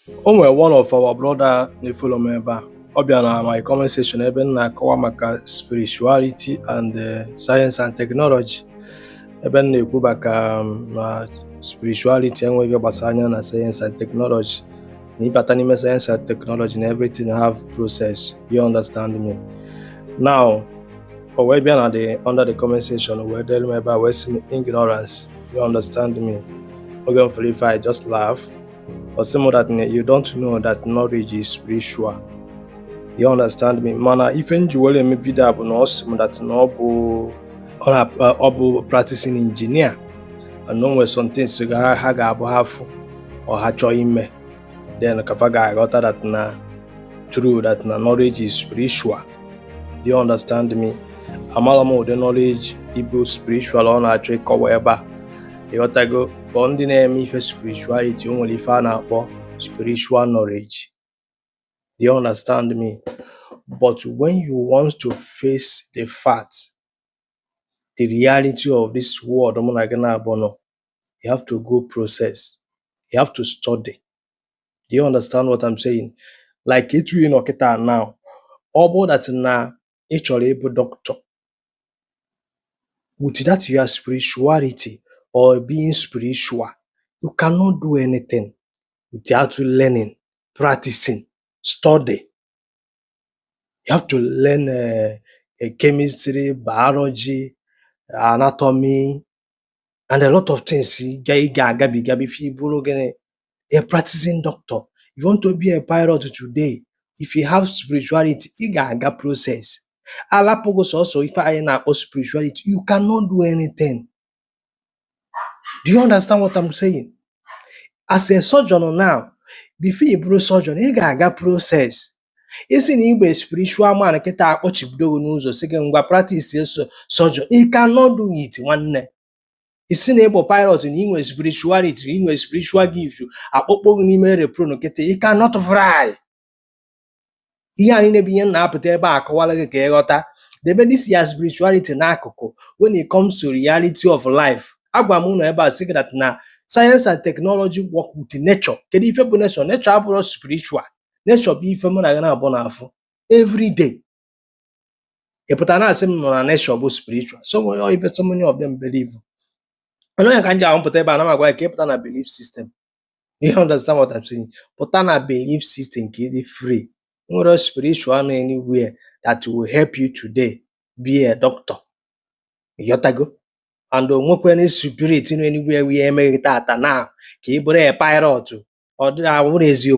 O nwere one of our brother na-efollow m ebe a. Ọ bịa na my comment section ebe m na-akọwa maka spirituality and science and technology, ebe m na-ekwu maka na spirituality enweghị gbasara anya na science and technology, na ịbata n'ime science and technology na everything have process. You understand me now? O wee bịa na the under the comment section wee dere m ebe a wee sị m ignorance. You understand me? Oge m fụrụ ife, I just laugh. Ọ sị m that you don't know that knowledge is spiritual. You understand me? Mana ife m ji were eme video a bụ na ọ sị m that na ọ bụ ọ bụ practicing engineer and o nwere some things ha ga-abụ ha fụ or ha chọọ ime, then ka fa ga-aghọta that na true, that na knowledge is spiritual. Do you understand me? Amara m ụdị knowledge ịbụ spiritual ọ na-achọ ịkọwa ebe a. Ịghọtago? For ndị na-eme ife spirituality, o nwere ife a na-akpọ spiritual knowledge. Do you understand me? But when you want to face the fact, the reality of this world mụ na gị na-abụ nọ, you have to go process, you have to study. Do you understand what I'm saying? Like etu ị nọ kịta now, ọ bụrụ that na ị chọrọ ịbụ doctor, with that your spirituality or being spiritual, you cannot do anything without learning, practicing, study. You have to learn chemistry, biology, anatomy and a lot of things ị ga-agabiga before ị bụrụ gịnị? A practicing doctor. If you want to be a pilot today, if you have spirituality, ị ga-aga process. Alapụghị sọsọ ife anyị na-akpọ spirituality, you cannot do anything. Do you understand what I'm saying? As a surgeon now, before ị bụrụ surgeon, ị ga-aga process. Isi na igbe spiritual man kịta akpọchibido gị n'ụzọ sị gị ngwa practice surgeon, you cannot do it, nwanne. Isi na ịbụ pilot na inwe spirituality, inwe spiritual gift, akpọkpọ gị n'ime aeroplane kịta, you cannot fly. Ihe a niile bụ ihe m na-apụta ebe a akọwara gị ka ịghọta. Debe this ya spirituality n'akụkụ when it comes to reality of life. Agwa m unu ebe a sị gị that na science and technology work with nature. Kedu ife bụ nature? Nature abụrụ spiritual. Nature bụ ife mụ na gị na-abụ n'afụ every day. Ị pụtara na-asị m nọ na nature bụ spiritual. So ọ ife so many of them believe. Onye onye ka m ji ahụ pụta ebe a na m agwa gị ka ị pụta na belief system. You understand what I'm saying? Pụta na belief system ka ị dị free. Nwere spiritual nọ anywhere that will help you today be a doctor. Ịghọtago? And o nwekwana spirit nọ anywhere wee emeghị tata now ka ị bụrụ a pilot. Ọ dị abụrụ eziokwu.